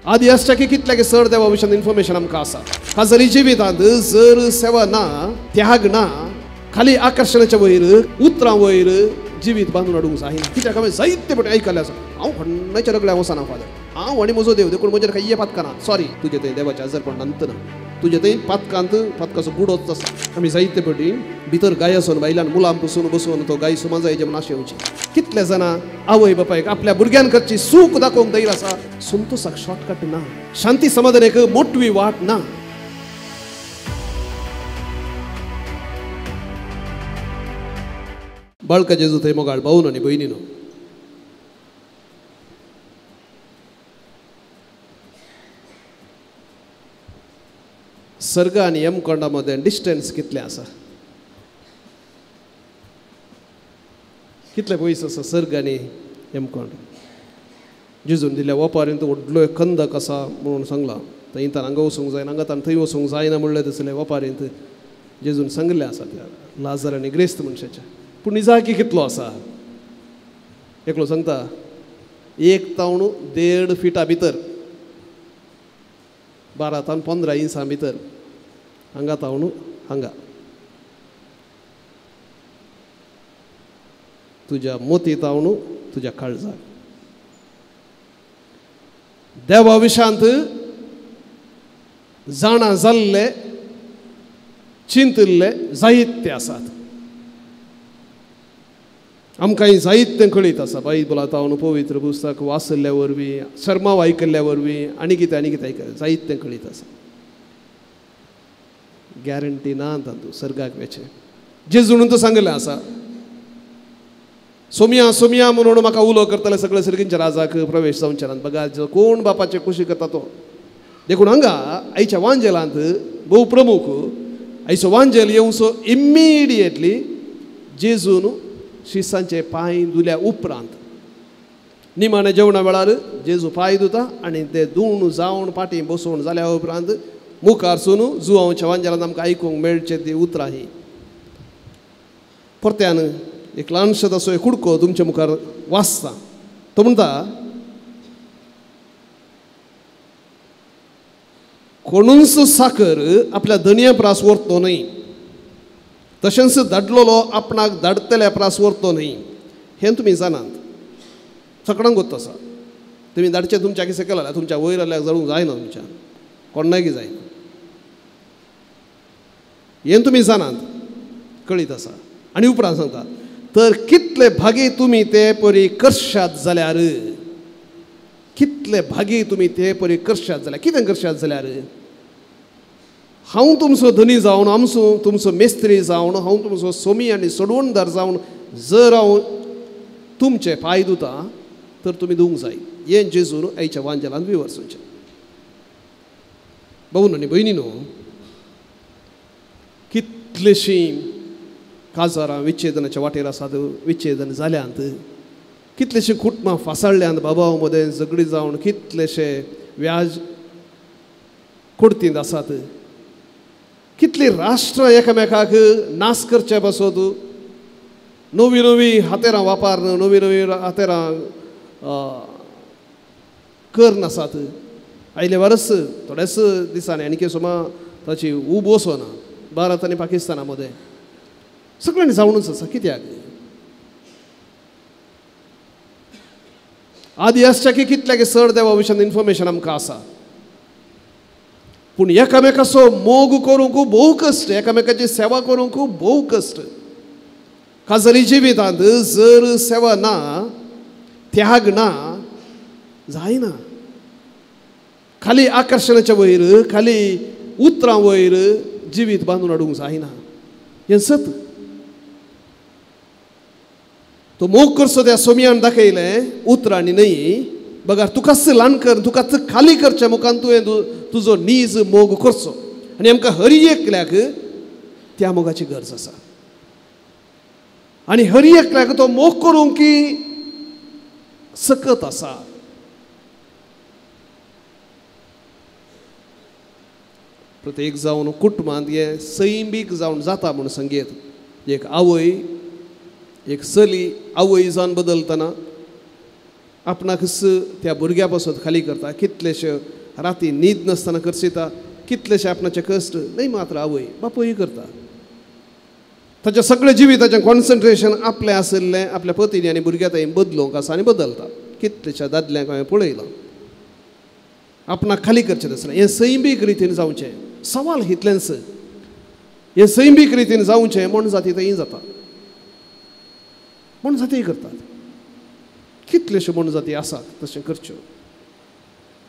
आदी आसच्या की कितल्याक सर देवा विशयान इन्फॉर्मेशन आमकां आसा. खाजरी जिवितांत जर सेवा ना, त्याग ना, खाली आकर्शणाच्या वयर उतरां वयर जिवीत बांदून हाडूंक जायना. कित्याक हांवें जायते पटे आयकल्लें आसा, हांव कोणाच्या रगड्या वचना फादर, हांव आनी म्हजो देव, देखून म्हजेर खंय पातकां ना. सॉरी, तुजे थंय देवाचें आजारपण नंतर तुजे थंय पातकांत पातकाचो गुडोच आसा. आमी जायते पटी भितर गाय आसून बायलान मुलां पसून बसून तो गाय सुमा जायचे म्हूण आशें येवची. कितले जाणां आवय बापायक आपल्या भुरग्यान करची सूख दाखोवंक धैर्य आसा. संतोषाक शॉर्टकट ना, शांती समाधान एक मोटवी वाट ना. बाळका जेजू थंय मोगाळ भावन आनी भयणीनो, सर्ग आनी यमकोंडा मदें डिस्टन्स कितलें आसा? कितले पयस आसा सर्ग आनी यमकोंड? जेजून दिल्या वपारींत व्हडलो एक कंदक आसा म्हणून सांगलां. थंय हांगा वचूंक जायना, हांगा थंय वचूंक जायना म्हणलें तसलें वपारींत जेजून सांगिल्लें आसा त्या लाजर आनी ग्रेस्त मनशाच्या. पूण निजाकी कितलो आसा? एकलो सांगता 1 तावण 1.5 फिटा भितर, 12 तावन 15 इंचां भितर, हांगा तावण हांगा तुज्या मोती तावण तुज्या काळजाक. देवा विशांत जाणा जाल्ले चिंतिल्ले जायते आसात. आमकां जायतें कळीत आसा. बायबला तावन पवित्र पुस्तक वाचल्ल्या वरवीं, शर्माव आयकल्ल्या वरवीं, आनी कितें आनी कितें आयकल्लें जायतें कळीत आसा. गॅरंटी ना तातूंत सर्गाक वेचें. जेजून तो सांगिल्लें आसा, सोमिया सोमिया म्हणून म्हाका उलो करतले सगळे सर्गींच्या राजाक प्रवेश जावचे नात, बघा जो कोण बापाचे खुशी करता तो. देखून हांगा आयच्या वांजेलांत भोव प्रमुख आयचो वांजेल येवचो इमिडिएटली जेजून शिसांचे पांय धुल्या उपरांत निमाणे जेवणा वेळार जेजू पांय धुता आनी ते धुवन जावन पाटी बसोवन जाल्या उपरांत मुखार सून जुवांच्या वांजेलांत आमकां आयकूंक मेळचे ती उतरां ही. परत्यान एक ल्हानसो तसो एक कुडको तुमच्या मुखार वाचता. तो म्हणटा, कोणूच साकर आपल्या धनया प्रास व्हरतो न्हय, तशेंच धाडलेलो आपणाक धाडटल्या प्रास व्हरतो न्हय. हें तुमी जाणात, सगळ्यांक गोत्त आसा. तुमी धाडचें तुमच्या कितें केलां, तुमच्या वयर आल्यार जळूंक जायना, तुमच्या कोणाकय जायना. हें तुमी जाणात, कळीत आसा. आनी उपरांत सांगता, तर कितले भागी तुमी ते परी करशात जाल्यार, कितले भागी तुमी ते परी करशात जाल्यार. कितें करशात जाल्यार? हांव तुमचो धनी जावन, आमचो तुमचो मेस्त्री जावन, हांव तुमचो सोमी आनी सोडवणदार जावन जर हांव तुमचे पांय धुता तर तुमी धुवंक जाय. हें जेजून आयच्या वांजेलांत विवर्सुचें. भाऊ आनी भयणीनो, कितलीशीं काजारां विच्छेदनाच्या वाटेर आसात, विच्छेदन जाल्यांत. कितलेशीं कुटुंबां फासाळ्यांत, बाबा मदें झगडी जावन कितलेशे व्याज कोडतींत आसात. कितलीं राष्ट्रां एकामेकाक नाश करचे पासत नवी नवी हातेरां वापरून, नवी नवी हातेरां कर आसात. आयले वरस थोड्याच दिसांनी आनी सुमा ताची ऊब वचना भारत आनी पाकिस्ताना मदें सगळ्यांनी जावनूच आसा. कित्याक? आदी आसच्या की कितल्याक सर देवा विशयान इन्फॉर्मेशन आमकां आसा. पूण एकामेकाचो मोग करूंक भोव कश्ट, एकामेकाची सेवा करूंक भोव कश्ट. खाजरी जिवितांत जर सेवा ना, त्याग ना, जायना. खाली आकर्शणाच्या वयर, खाली उतरां वयर जिवीत बांदून हाडूंक जायना. हें सत. तो मोग करचो त्या सोमयान दाखयलें उतरांनी न्हय, बगर तुकाच ल्हान कर, तुकाच खाली करच्या मुखान तुवें तुजो नीज मोग करचो. आनी आमकां हर एकल्याक त्या मोगाची गरज आसा. आनी हर एकल्याक तो मोग करूंक की सकत आसा. प्रत्येक जावन कुटुंबांत हें सैमीक जावन जाता म्हूण संगीत. एक आवय, एक चली आवय जावन बदलतना, आपणाकच त्या भुरग्या पासत खाली करता, कितलेशे राती न्हीद नासतना करसिता, कितलेशे आपणाचे कश्ट न्हय मात्र आवय बापूय करता. ताच्या सगळें जिविताचें कॉन्सन्ट्रेशन आपलें आशिल्लें आपल्या पतीनी आनी भुरग्या थंय बदलूंक आसा आनी बदलता. कितलेशा दादल्यांक हांवें पळयलां आपणाक खाली करचें आसलें. हें सैमीक रितीन जावचें सवाल इतलेंच, हें सैमीक रितीन जावचें म्हण जाती थंय जाता, म्हण जातीय करतात. कितलेश्यो मोनजाती आसात तशें करच्यो.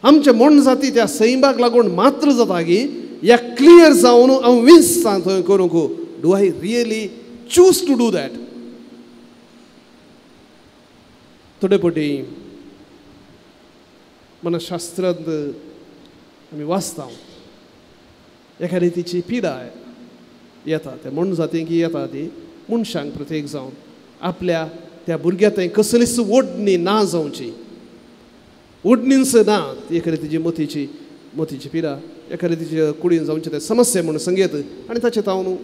आमचे मोनजाती त्या सैमाक लागून मात्र जाता की या क्लियर जावन हांव विंचता थंय करूंक. Do I really choose to do that? थोडे पटी मनशास्त्रांत आमी वाचता एका रितीची पिडा येता त्या मोनजातींक येता ती मनशांक प्रत्येक जावन आपल्या त्या भुरग्या थंय कसलीच ओडणी ना जावची, ओडणीच ना ती एका रितीची मतीची मतीची पिडा एका रितीची कुडीन जावचे ते समस्या म्हणून संगीत आनी ताचें तावन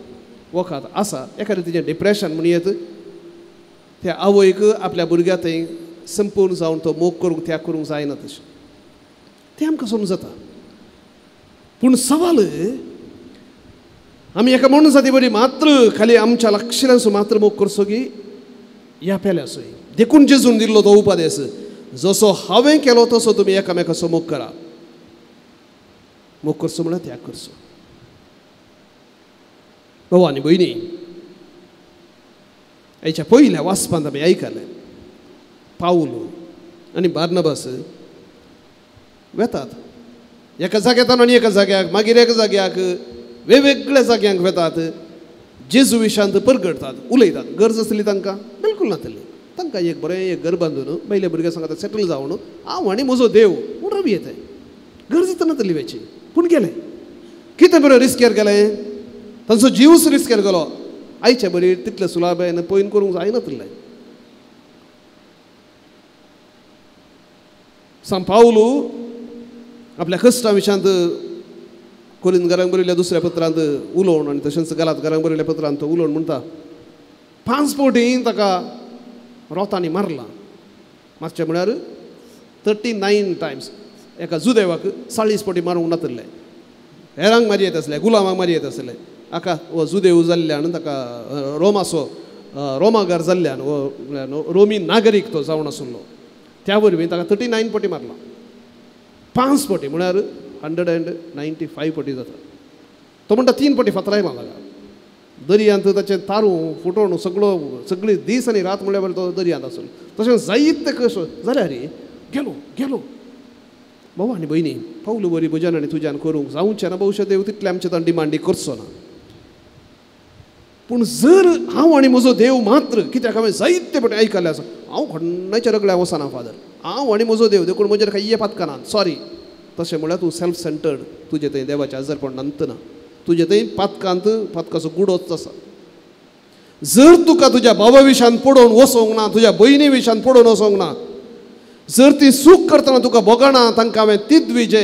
वखद आसा. एका रितीचें डिप्रेशन म्हणून येत त्या आवयक आपल्या भुरग्या थंय संपूर्ण जावन तो मोग करूंक त्याग करूंक जायना तशें तें आमकां समजता. पूण सवाल आमी एका मोनजाती बरी मात्र खाली आमच्या लक्षांसो मात्र मोग करचो की ह्या पेल्यासोय. देखून जेजून दिल्लो तो उपदेस, जसो हांवें केलो तसो तुमी एकामेकाचो मोग करा. मोग करचो म्हळ्यार त्याग करचो. भाव आनी भयणी, आयच्या पयल्या वाचपांत आमी आयकलें पावलो आनी बार्नबास वेतात एका जाग्यान आनी एका जाग्याक, मागीर एका जाग्याक, वेगवेगळ्या जाग्यांक वेतात, जेजू विशांत परगटतात, उलयतात. गरज आसली तांकां? बिलकूल नासली. तांकां एक बरें एक घर बांदून पयल्या भुरग्यां सांगता सेटल जावन हांव आनी म्हजो देव म्हूण रवी येताय. गरज तर नासली वेची, पूण गेले. कितें बरें रिस्केर गेलें, तांचो जीवच रिस्केर गेलो. आयचे बरी तितले सुलाबायन पयन करूंक जायनातलें. सांग पावलू आपल्या कश्टा विशांत कोरिंत घरांक बरयल्ल्या दुसऱ्या पत्रांत उलोवन आनी तशेंच गलात घरांक बरयल्ल्या पत्रांत तो उलोवन म्हणटा, 5 फावटी ताका रोतांनी मारला. मातशें म्हळ्यार 39 टायम्स. एका जुदेवाक 40 फावटी मारूंक नातलें, हेरांक मारी येत आसलें, गुलामाक मारी येत आसलें. हाका हो जुदेव जाल्ल्यान ताका रोमाचो रोमागार जाल्ल्यान हो रोमी नागरीक तो जावन आसलो, त्या वरवीं ताका 39 फावटी मारला. 5 फावटी म्हळ्यार 195 फावटी जाता. तो म्हणटा 3 फावटी फातराय मारला दर्यांत, ताचें तारूं फुटोवन सगळो सगळी दीस आनी रात म्हळ्यार तो दर्यांत आसलो. तशें जायते कश्ट जाल्यार गेलो गेलो. भाव आनी भयणी, पावलू बरी भजन आनी तुज्यान करूंक जावचें ना, भविश्य देव तितलें आमचें ताण डिमांडी करचो ना. पूण जर हांव आनी म्हजो देव मात्र, कित्याक हांवें जायते फावटी आयकल्लें आसा, हांव कोणाच्या रगड्याक वचना फादर, हांव आनी म्हजो देव, देखून म्हजेर कांय पातकां ना, सॉरी. तशें म्हळ्यार तूं सेल्फ सेंटर्ड, तुजें थंय देवाचें आजारपण नांतना, तुजें थंय पातकांत पातकाचो गुडोच आसा. जर तुका तुज्या बाबा विशान पडोवन वचोंक ना, तुज्या भयणी विशान पडोवन वचोंक ना, जर ती सूख करतना तुका भोगना, तांकां हांवें तिद्विजे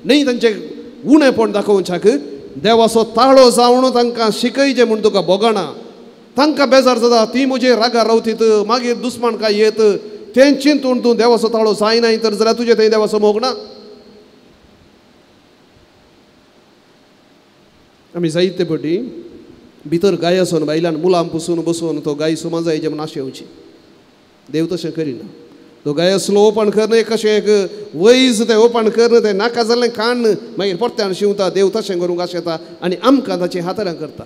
न्हय तांचें उणेपण दाखोवच्याक देवाचो ताळो जावन तांकां शिकयचें म्हूण तुका भोगना, तांकां बेजार जाता, ती म्हजे रागार रावतीत, मागीर दुस्मान काय येत, तें चिंतून तूं देवाचो ताळो जायना तर जाल्यार तुजें थंय देवाचो मोग ना. आमी जायते फावटी भितर गाय आसून बायल्यान मुलां पुसून बसून तो गाय सुमा जायचे म्हूण आशें येवची. देव तशें करिना. तो गाय आसलो ओपन करन एक अशें एक वैज तें ओपन करन तें नाका जाल्लें काण्ण मागीर परत्यान शिंवता. देव तशें करूंक आशेता आनी आमकां ताची हाताळां करता.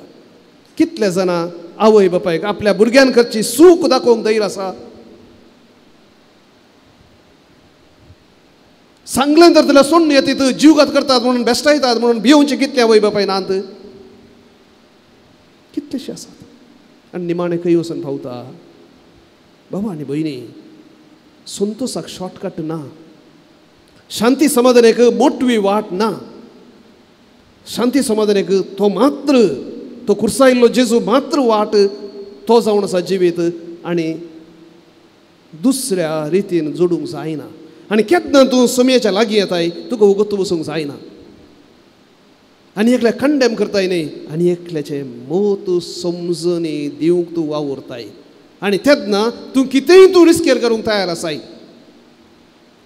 कितले जाणां आवय बापायक आपल्या भुरग्यान करची सूख दाखोवंक धैर्य आसा? सांगलें तर जाल्यार सोडून येतीत, जीवघात करतात म्हणून बेश्टायतात म्हणून भिवचे कितले आवय बापाय नात, कितलेशे आसात. आनी निमाणें खंय वचून पावता? बाबा आनी भयणी, संतोषाक शॉर्टकट ना, शांती समाधान एक मोटवी वाट ना. शांती समाधान एक तो मात्र, तो खुर्सायल्लो जेजू मात्र वाट, तो जावन आसा जिवीत आनी दुसऱ्या रितीन जोडूंक जायना. आनी केन्ना तूं सोमयेच्या लागीं येताय तुका उगत बसूंक जायना आनी एकल्या कंडेम करताय न्ही, आनी एकल्याचें मोत समजणी दिवंक तूं वावुरताय आनी तेन्ना तूं कितेंय तूं रिस्केर करूंक तयार आसाय.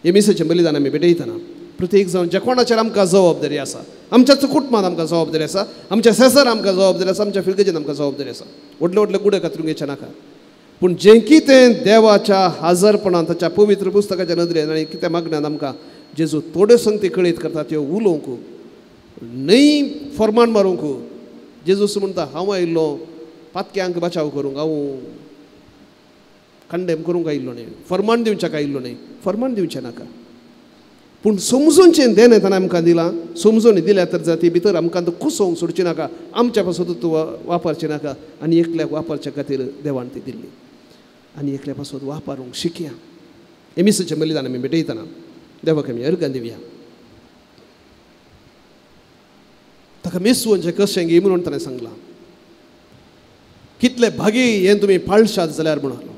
हे मिसाचें बलिदान आमी भेटयतना प्रत्येक जावन ज्या कोणाचेर आमकां जबाबदारी आसा, आमच्याच कुटुंबांत आमकां जबाबदारी आसा, आमच्या शेजार आमकां जबाबदारी आसा, आमच्या फिरगजेन आमकां जबाबदारी आसा. व्हडले व्हडले गुडे कातरूंक घेवचें नाका, पूण जें कितें देवाच्या हाजरपणान ताच्या पवित्र पुस्तकाच्या नदरेन आनी कितें मागण्यान आमकां जेजू थोड्यो संगती कळीत करता त्यो उलोवंक न्हय, फॉर्मान मारूंक. जेजूस म्हणटा हांव आयिल्लो पातक्यांक बचाव करूंक, हांव कंडेम करूंक आयिल्लो न्हय, फॉर्मान दिवच्याक आयिल्लो न्हय. फॉर्मान दिवचें नाका, पूण समजूनचें देणें ताणें आमकां दिलां. समजून दिल्या तर जाती भितर आमकां तो कुसोवंक सोडचें नाका, आमच्या पासून तूं वापरचें नाका. आनी एकल्याक वापरच्या खातीर देवान ती दिल्ली आनी एकल्या पासून वापरूंक शिकया. हे मिसाचें बलिदान आमी भेटयतना देवाक आमी अर्गां दिवया. ताका मिसवचें कशें गी म्हणून ताणें सांगलां, कितले भागी हें तुमी पाळशात जाल्यार म्हणालो.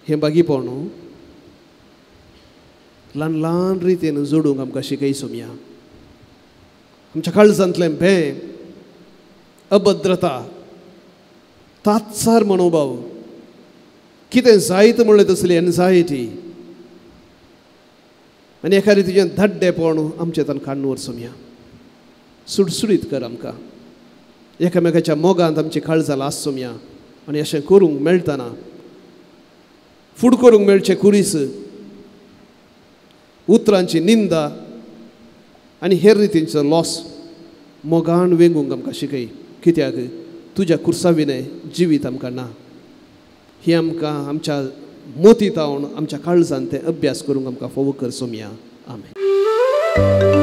हें भागीपण ल्हान ल्हान रितीन जोडूंक आमकां शिकय सोमया. आमच्या काळजांतलें भें, अभद्रता, तात्सार मनोभाव, कितें जायत म्हणलें तसली एन्झायटी आनी एका रितीचें धाड्डेपण आमचें तान काडून व्हरसोमया. सुडसुडीत कर आमकां, एकामेकाच्या मोगांत आमची काळजां लासोमया. आनी अशें करूंक मेळटना, फूड करूंक मेळचें कुरीस, उतरांची निंदा आनी हेर रितींचो लॉस मोगान वेंगूंक आमकां शिकय. कित्याक तुज्या कुर्सा विणें जिवीत आमकां ना. ही आमकां आमच्या मोती तावन आमच्या काळजान तें अभ्यास करूंक आमकां फोव कर सोमया. आमेन.